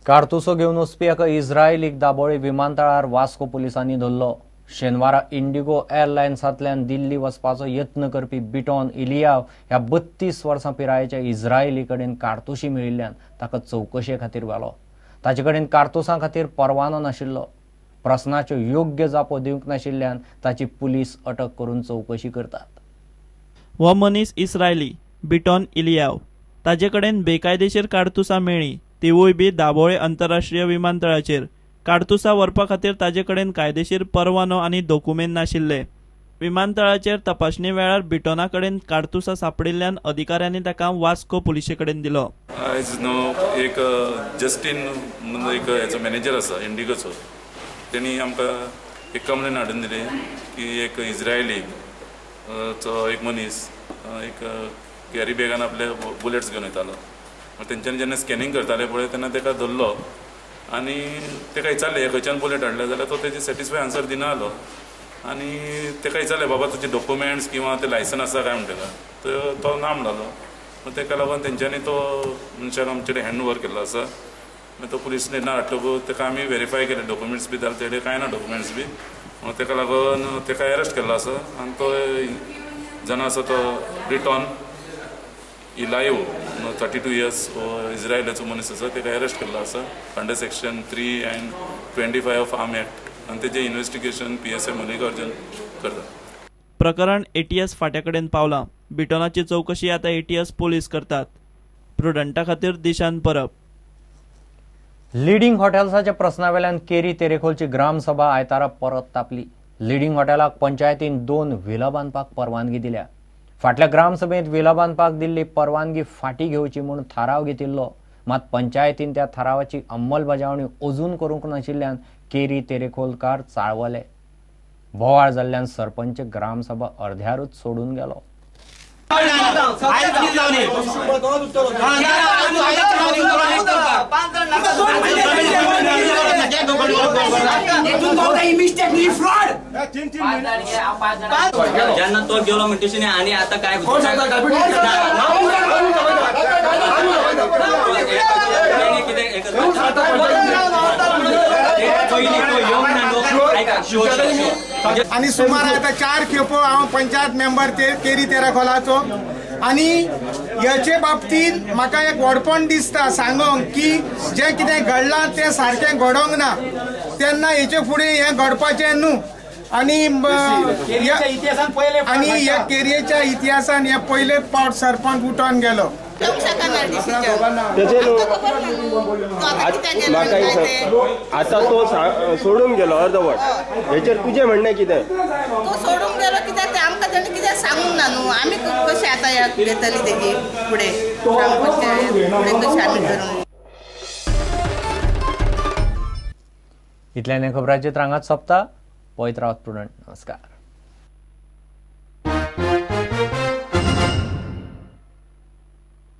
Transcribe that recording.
कारतुसो घेवन वचपी एका इस्रायलीक दाबोळी विमानतळार वास्को पुलिसांनी धरलो. शेनवारा इंडिगो एअरलायन्सांतल्यान दिल्ली वचपाचो यत्न करपी बिटॉन इलियाव ह्या 32 वर्सां पिरायेच्या इस्रायली कडेन कारतुशी मेळिल्ल्यान ताका चवकशे खातीर व्हेलो. ताचे कडेन कारतुसां खातीर परवानो नाशिल्लो. प्रस्नाच्यो योग्य जापो दिवंक नाशिल्ल्यान ताची पुलीस अटक करून चवकशी करतात. हो मनीस इस्रायली बिटॉन इलियाव. ताजे कडेन बेकायदेशीर कारतुसां मेळ्ळीं, तिवूय बी दाबोळे आंतरराष्ट्रीय विमानतळाचेर. कारतुसां व्हरपा खातीर ताजे कडेन कायदेशीर परवानो आनी दोकुमेंत नाशिल्ले. विमानतळाचेर तपासणी वेळार बिटॉना कडेन कारतुसां सांपडिल्ल्यान अधिकाऱ्यांनी ताका वास्को पुलिशे कडेन दिलो. आयज न्हू एक जस्टीन म्हणून एक हेचो मॅनेजर आसा इंडिगोचो, तेणी आमकां एक कंप्लेन हाडून दिली की एक इस्रायली चो एक मनीस एक कॅरी बॅगान आपले बुलेट्स घेवन येतालो. तेंच्यांनी जेन्ना स्कॅनिंग करताले पळय तेन्ना ताका धरलो आनी ताका विचारलें खंयच्यान बुलेट हाडले जाल्यार तो तेजे सॅटिस्फाय आन्सर दिना आलो आनी ताका विचारलें बाबा तुजे डॉक्युमेंट्स किंवा ते लायसन आसा काय म्हणटा तर तो ना म्हणटालो. ताका लागून तेंच्यांनी तो मनशाक आमचे कडेन हँड ओवर केल्लो आसा. मागीर तो पुलीस स्टेशनार हाडटकूच ताका आमी वेरीफाय केले डॉक्युमेंट्स बी जाल्यार तेडे कांय ना डॉक्युमेंट्स बी, ताका लागून ताका एरेस्ट केल्लो आसा. आनी तो जाण आसा तो ब्रिटॉन इलायो 32 इयर्स इस्रायलाचो मनीस आसा, ताका एरेस्ट केल्लो आसा under section 3 and 25 of arm act आनी तेजें इन्वेस्टिगेशन PSI Mallikarjun करता. प्रकरण ATS फाट्या कडेन पावलां. बिटॉनाची चवकशी आतां ATS police करतात. प्रुडंटा खातीर दिशान परब. लिडिंग हॉटेल्साच्या प्रस्नावेल्यान केरी तेरेखोलची ग्रामसभा आयतारा परत तापली. लिडिंग हॉटेलाक पंचायतीन 2 व्हिला बांदपाक परवानगी दिल्या. फाटल्या ग्रामसभेंत व्हिला बांदपाक दिल्ली परवानगी फाटी घेवची म्हूण थाराव घेतिल्लो. मात पंचायतीन त्या थारावाची अंमलबजावणी अजून करूंक नाशिल्ल्यान केरी तेरेखोलकार चाळवले. बोवाळ जाल्ल्यान सरपंच ग्रामसभा अर्ध्यारूच सोडून गेलो. जेन्ना तो गेलो म्हणटकीर आनी आतां काय आनी सुमार आतां 4 खेपो हांव पंचायत मेंबर केरी तेरेखोलाचो आनी हेचे बाबतींत म्हाका एक व्हडपण दिसता सांगोंक की जें कितें घडलां तें सारकें घडोंक ना, तेन्ना हेचे फुडें हें घडपाचें न्हू. आनी आनी ह्या केरयेच्या इतिहासान हे पयले फावट सरपंच उठोन गेलो. आता तो सोडून गेलो अर्दवट, हेचेर तुजें म्हणणें कितें? तो सोडून गेलो कित्याक तें आमकां तेणें कित्याक सांगूंक ना न्हू, आमी कशें आतां घेतली तेजी फुडें फुडें कशें आमी करूं. इतल्यान खबरांचे रांगात सोंपता. पळयत रावत प्रुडंट. नमस्कार.